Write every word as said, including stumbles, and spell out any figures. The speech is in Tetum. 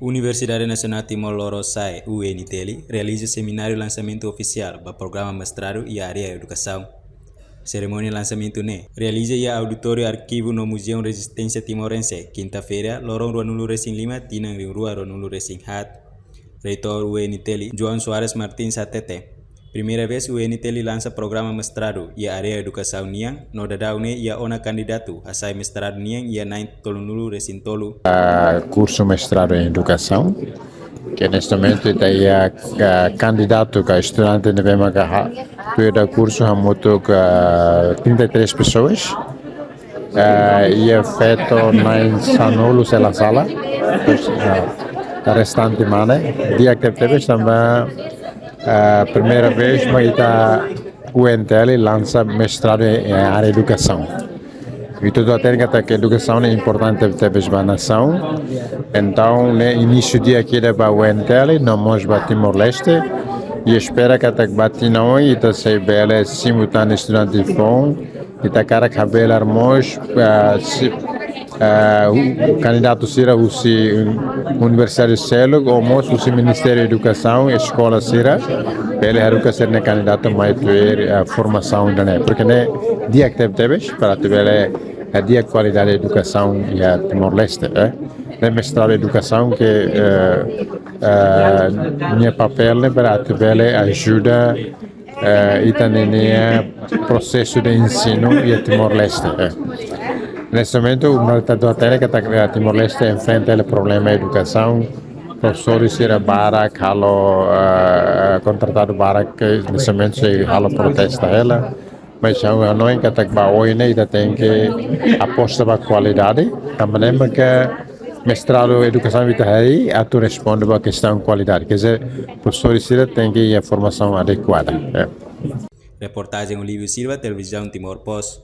Universidade Nasionál Timor Lorosa'e, U N T L, realiza semináriu lansamentu ofisiál ba programa mestradu iha área edukasaun. Serimónia lansamentu ne'e realiza iha auditóriu Arkivu no Muzeu Rezisténsia Timorense, kinta-feira, loron ruanulu-resin-lima, tinan rihun rua ruanulu-resin-haat. Reitór U N T L, João Soares Martins hatete, primeira vez U N T L lansa programa mestradu iha área edukasaun nian, no daudaun ne'e iha ona kandidatu hasai mestradu nian iha na'in tolunulu-resin-tolu. Ah, kursu mestradu em edukasaun, que neste momento ita iha, ah, kandidatu ka estudante ne'ebé maka ha-, tuir kursu hamutuk trinta e três pessoas. Ah, iha feto na'in sanulu iha sala. Terus, ah, restante mane, di'ak tebetebes tanba, ah, primeira vez mak ita U N T L lansa mestradu iha área edukasaun. Ita hatene katak edukasaun ne'e importante tebes ba nasaun. Entaun, ne'e inísiu di'ak ida ba U N T L, no mós ba Timor-Leste. I espera katak ba tinan oin ita sei bele simu tan estudante foun, ita hakarak habelar mós, ah, si-, ah, hu-, kandidatu sira husi un-, universidade seluk, ou mós husi Ministériu Edukasaun, eskola sira, bele haruka sira-nia kandidatu mai tuir, ah, formasaun ida-ne'e. Porque ne'e di'ak tebetebes, para atu bele, ah, di'ak kualidade edukasaun iha Timor-Leste, eh. Ne'e mestradu edukasaun ke, eh, eh, nia papél ne'e para atu bele ajuda, eh, ita-nia prosesu de ensinu iha Timor-Leste, eh. Neste momento, ita hatene katak Timor-Leste enfrenta problema edukasaun, profesór sira barak halo, eh, kontratadu barak, ke neste momento sei halo protesta hela. Mas ha'u hanoin katak ba oin ne'e ita tenke aposta ba kualidade, tanba ne'e maka mestradu edukasaun ita harii atu responde ba kestaun kualidade. Quer dizer, profesór sira tenke iha formasaun adekuada, eh. Reportajen Olívio Silva, Televizaun Timor Post.